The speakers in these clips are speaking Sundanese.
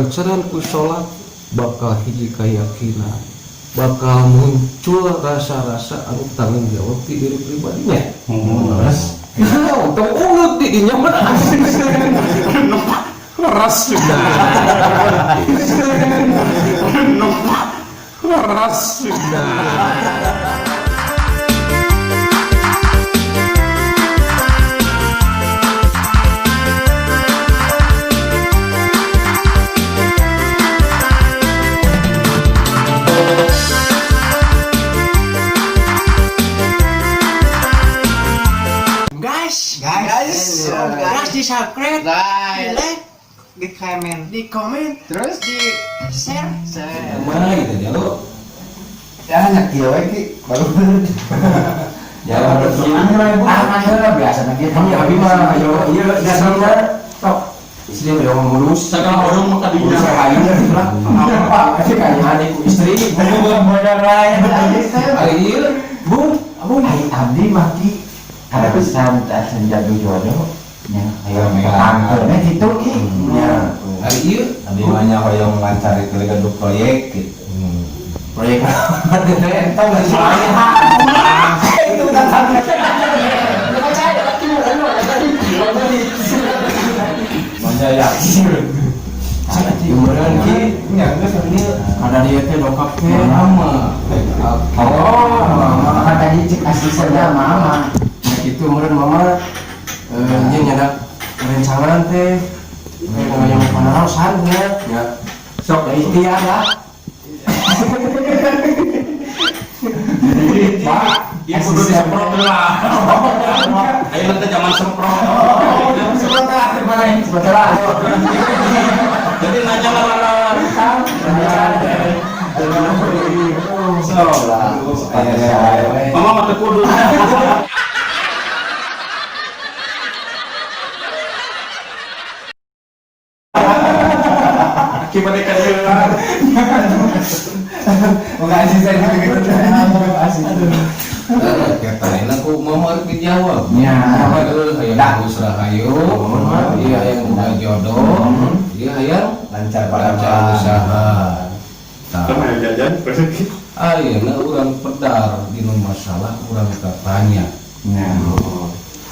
Dikenceran ku sholat bakal hiji keyakinan, bakal muncul rasa-rasa anu tanggung jawab di diri pribadinya. Leres. Nah, tong ungut di dinya mah. Leres. Leres. Guys, Guys, guys, di subscribe, di like, di komen, di komen, terus di share. saya Mah gitu ya lo. ya hanya kieu we ki baru. Ya Ah, biasa nanti. Kami abi mah ayo iya dasarnya tok. Istri yang ngurus Segala orang mah kadinya. ngurus hayu lah. Apa kayaknya adik ku istri. Modal lain. Ari ieu Bu, abu Ai abdi mah ki kada bisa minta senja jodoh nya ayo pangkeunna kitu ki nya. Ari ieu Abi mah nya hoyong lancar itu gaduh proyek gitu. Proyek entong lagi. Itu kan. Manya yakin. Kemudian ki Nya geus ieu. ada dia teh dongkap teh. Mama. Oh, mama tadi cek asistennya mama. Nah gitu kemudian mama nya nyadak rencangan teh kayak yang panaraosan nya. Ya. Sok ya ikhtiar lah. Pak, ieu kudu disemprot lah. Ayo teh zaman semprot. Sebentar. Jadi nanya lah. So lah. Mama mah teu kudu. Gimana kan ieu? Bukan asisten gitu. Asisten. Kita enak ku mama rek dijawab. Ya. Heuh, hayang geus rahayu, ieu hayang boga jodoh, ieu hayang Lancar pada lancar usaha. Tah, Kan aya jajan rezeki. ayeuna urang pedar dina masalah urang tatanya. Ya.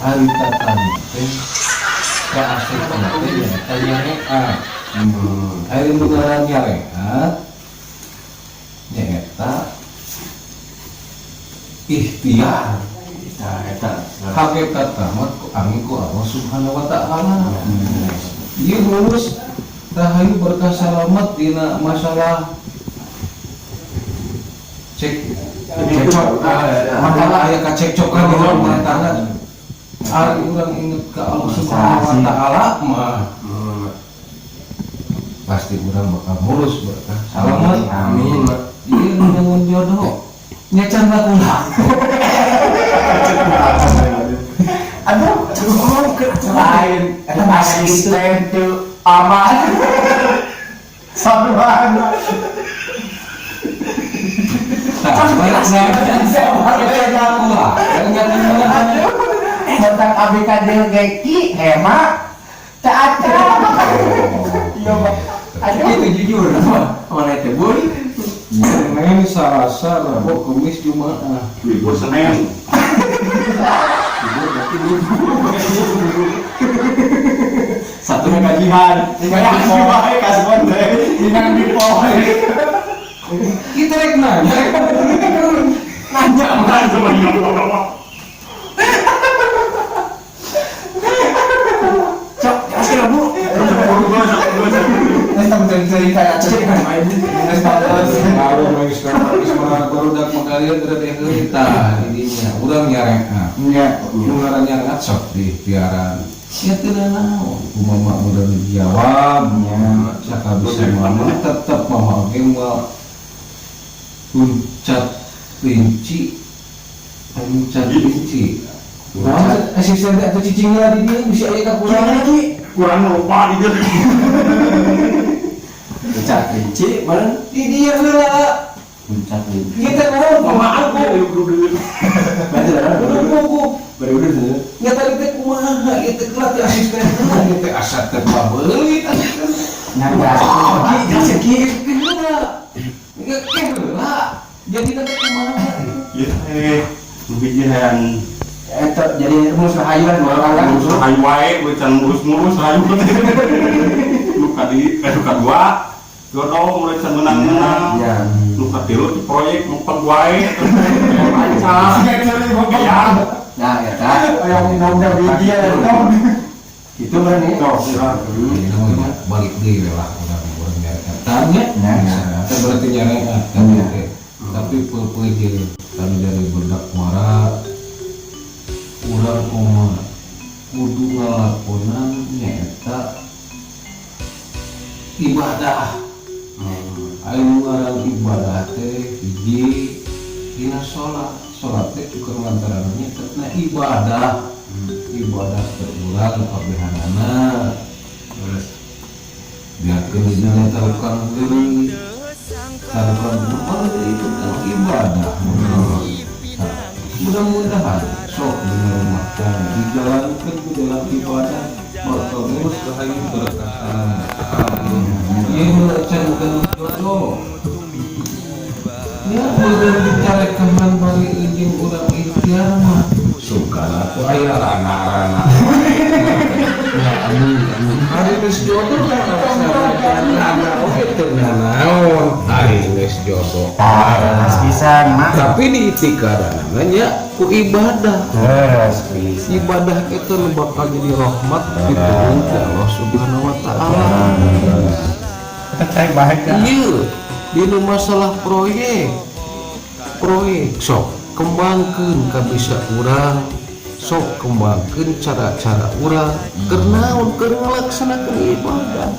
Ari tatanya teh ka asupna teh nyaeta nyareat. Ari nu ngaran nyareat nyaeta ikhtiar. Nah, eta. Hakikat tamat ku angin ku Allah Subhanahu wa taala. Ieu lulus rahayu berkah salamet dina masalah cek cekcok, masalah aya kacekcokan di rumah tangga. Ari urang inget ka Allah Subhanahu wa taala mah pasti urang bakal mulus berkah salamet. Amin. Ieu ngangun jodoh nya can laku. Aduh, lain. Eta asisten tuh aman. Sabar. Nah, balik nah, Tentang ABK geki hemat tak ada. Iya, Pak. Aduh. Itu jujur mana teh boy. Senin, Selasa, Rabu, Kamis, Jumat. Libur Senin. Libur berarti libur. Satunya gajian. Kasih wae kasbon deh. Inang di poe. Kita rek nanya, Nanya Kan cuma ngomong. Cok, jelaskan Bu. Terus cerita cerita main. Baru geus baru dak makalian berarti heurita didinya. Urang nyareat. Nya. Nu ngaran nyareat sok diikhtiaran. Ya teu naon. Kumaha udah dijawab. Nya. Sakabisa mama tetep mama oge moal puncat rinci. Puncat rinci. Nah, asisten teh atuh cicing lah di dieu bisa aya kakurangan. Kurang lupa di dia. Puncak rinci, mana? Di dieu heula. Puncak rinci. Kita naon Mama kumaha aku aku. Berarti lah, Kudu buku. baru udah sih. Nya tadi teh kumaha ieu teh kelat asisten ieu teh asa teh pabeulit asisten. Nya Ki, ki, heula. Jadi nanti kumaha? Ieu teh nu hiji hayang Eta jadi mus rahayu lah dua orang kan. Ngurus rahayu wae, we can ngurus-ngurus rahayu teh. Nu kadi, nu kadua jodoh mulai can menang-menang. Ya. Nu katilu di proyek numpang wae, lancar. Ya. Nah, eta Yang minumnya biji ya. Gitu kan nih. Tuh, ya. Balik deui we lah urang nyari eta nya. Ya. Eta berarti nyari eta teh. Tapi peupeut jeung kami dari budak muara urang kumaha kudu ngalakonan nyaeta ibadah. Ayo ngaran ibadah teh hiji dina salat. Salat teh cukup lantaran nyaeta ibadah. Ibadah terulang kabehanana. Terus biarkeun dina tarukan deui. Tarukan mana itu kan ibadah. Nah, mudah-mudahan sok dina rumah tangga dijalankan ku dalam ibadah bakal terus rahayu berkah. Ieu can jodoh. Ya udah dicarekan bari izin urang ikhtiar mah suka aku aya rana-rana. Ya amin amin. Ari geus jodoh kan rana oge teu nanaon. Ari geus jodoh. Leres pisan mah. Tapi diitikadana nya ku ibadah. Leres pisan. Ibadah itu nu bakal jadi rahmat diturun ke Allah Subhanahu wa taala. Kita cek baik ya. Iya, dina masalah proyek. Proyek sok kembangkeun ka bisa urang, sok kembangkeun cara-cara urang keur naon keur ngalaksanakeun ibadah.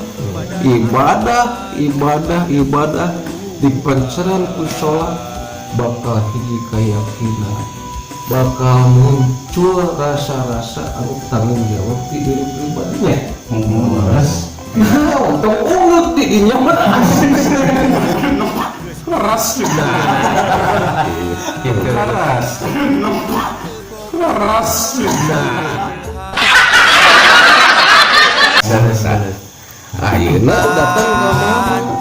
Ibadah, ibadah, ibadah dipanceran ku salat bakal hiji keyakinan, bakal muncul rasa-rasa anu tanggung jawab di diri pribadinya. Leres. Nah, untuk ungut di dinya mah Leres. Gitu. Leres. Leres. Ayeuna datang ka mama.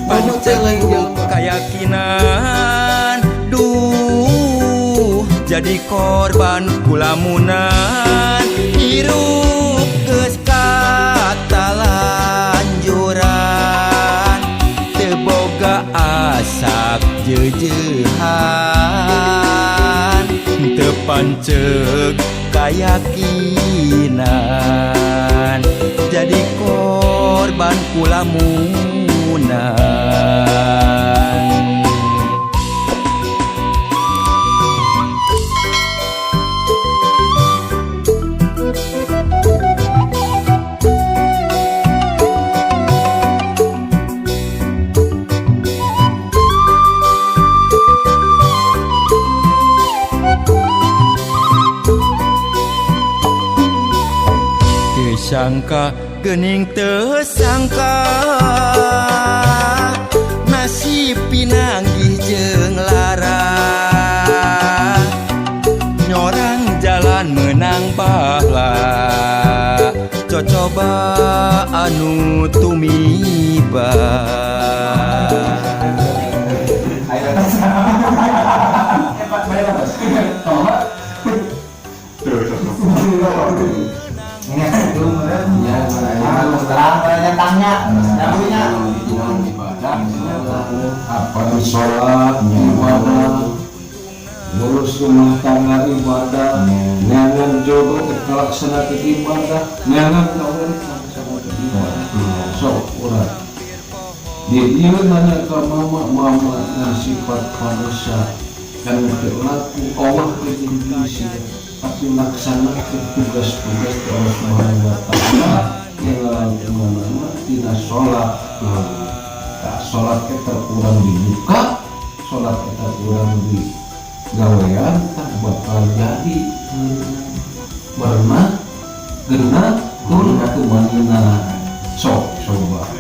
Mama teh lain jelema. Keyakinan duh jadi korban kulamunan hirup geus katalanjuran teu boga asak jeujeuhan teu panceg kayakinan jadi korban kulamunan. Sangka gening tersangka nasib pinanggih jeung lara nyorang jalan menang bahala cocoba anu tumiba. Ayo. Pak, bayar apa? Toma. Ini itu meureun. Ya, Nah, setelah tanya nyambungnya. Ibadah. Apa sholat ibadah, ngurus rumah tangga ibadah, neangan jodoh kelaksanakan ibadah, neangan kawin kelaksanakan ibadah. Sok urang. Dia ieu nanya ka mama, mama ngasifat manusia kan teu laku Allah jeung diri tapi laksanakeun tugas-tugas ti Allah Subhanahu wa taala yang ngalakukeunana tina sholat. Nah, sholat kita kurang dibuka, sholat kita kurang di gawean, tak bakal jadi berenang, genah, turun kumanina. Sok coba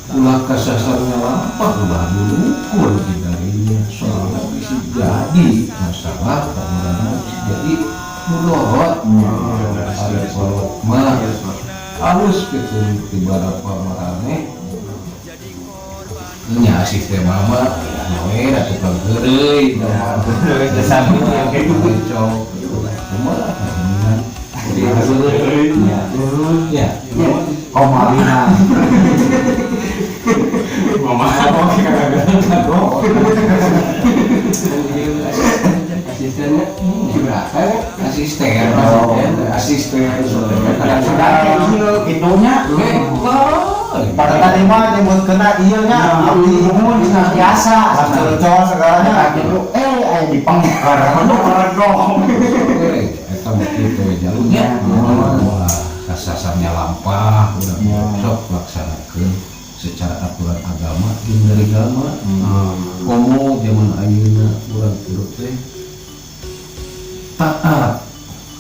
ulah kasasarnya lampah ulah diukur darinya soalnya bisa jadi masalah karena bisa jadi mudorot. Ada kolot mah Halus gitu ti barapa maraneh nya sistem mama ya we da tukang heureuy da cok kumaha ya ya. Komarina. Mama. Kagok. Asistennya berapa? Asisten. Asisten. Sudah gitunya. Pada tadi mah nyebut kena ieu nya abdi muhun biasa cocok segalanya gitu aya di pengker dong. Eta mah kitu we jalurnya. Wah, kasasarnya lampah urang sok laksanakeun secara aturan agama jeung dari agama. Komo zaman ayeuna urang hirup teh taat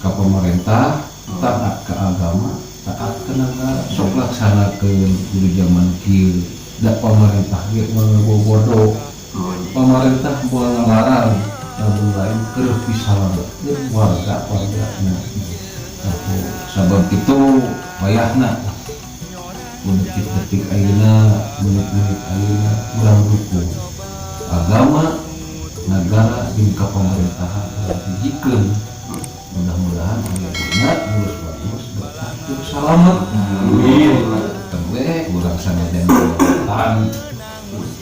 ka pemerintah, taat ke agama, taat ke negara, sok laksanakeun kudu zaman kieu. Da pemerintah ge moal bodoh. Pemerintah moal ngalarang lamun lain keur pisalametkeun warga-wargana. Nah, sabab itu wayahna detik-detik ayeuna, menit-menit ayeuna urang dukung agama, negara jeung ka pemerintahan urang hijikeun. Mudah-mudahan ayeuna mulus bagus betah jeung salamet. Amin. Teu urang sanajan ngelewatan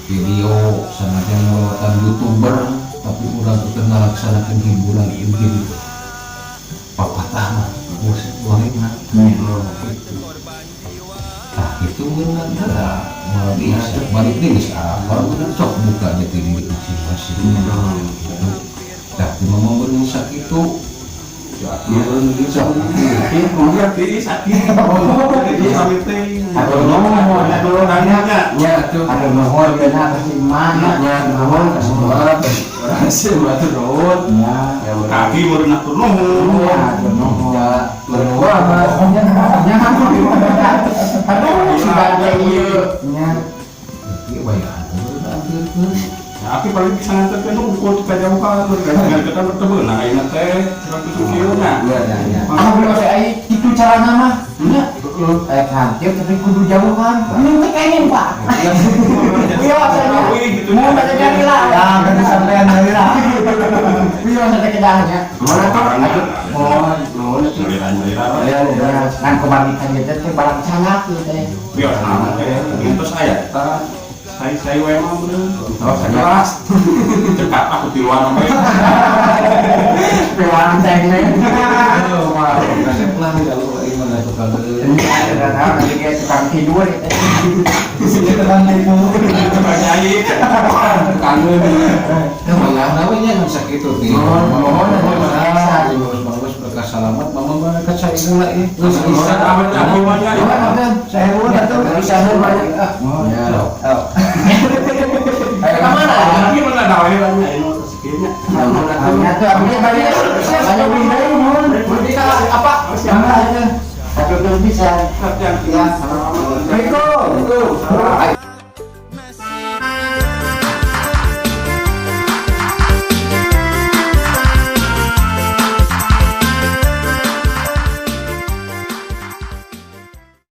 video, sanajan ngelewatan youtuber, tapi urang teu ngalaksanakeun hiburan ieu jadi papatah mah musik gorengna gitu. Tah itu beunang da moal bisa balik deui geus apal beunang sok buka jati diri masing-masing gitu. Tah di mama beunang sakitu sok. Iya, sakit. Jadi sampai teh. Aduh nuhun, aduh nanya. Nya tuh. Aduh nuhun beuna kasih mana. Nya nuhun ka semua. Berhasil matur nuhun. Ya. Ya Kaki meureun atur nuhun. Ya, aduh nuhun. Ya berdua mah. Nya. Aduh, sudah teh ieu. Nya. Ieu bayaran beunang anteurkeun. Ya, aki paling bisa nganterkeun ukur ka jauhan, nganterkeun teu beunang ayeuna teh, 100 kieu nya. Ya ya ya. Alhamdulillah teh ai kitu carana mah. Nya. Hampir tapi kudu jauhan. Ini teh kenging, Pak. Iya, saya. Gitu. Mau baca dari lah. Ya, berarti sampean dari lah. Iya, saya kedahnya. Mana tuh? Mohon, mohon itu. Nyaliran-nyaliran. Ya ya. Ngan kebalikan gitu teh barang cangak gitu teh. Biar sama teh, itu saya eta saya we mah bener. Oh, sakelas. Cekap aku tiluan we. Piwan teh nih. Oh, wah, kasep lah jalur aing mah tukang deui. Ini ada tahu nanti kayak tukang tidur gitu. Tukang tipu. Tukang nyai. Kangen. Ya wayahna we nya nu sakitu teh. Mohon, mohon, mohon. Bagus berkah salamat mama berkat saeung lah ieu. Geus bisa. Awet aku mah nya. Saya udah tuh. Bisa banyak ah. Ya. Ayo kemana? Lagi mana dawe lah nya ayeuna sakieu nya. Ya tuh aku banyak banyak window mohon. Apa? Aduh tuh bisa. Ya. Assalamualaikum.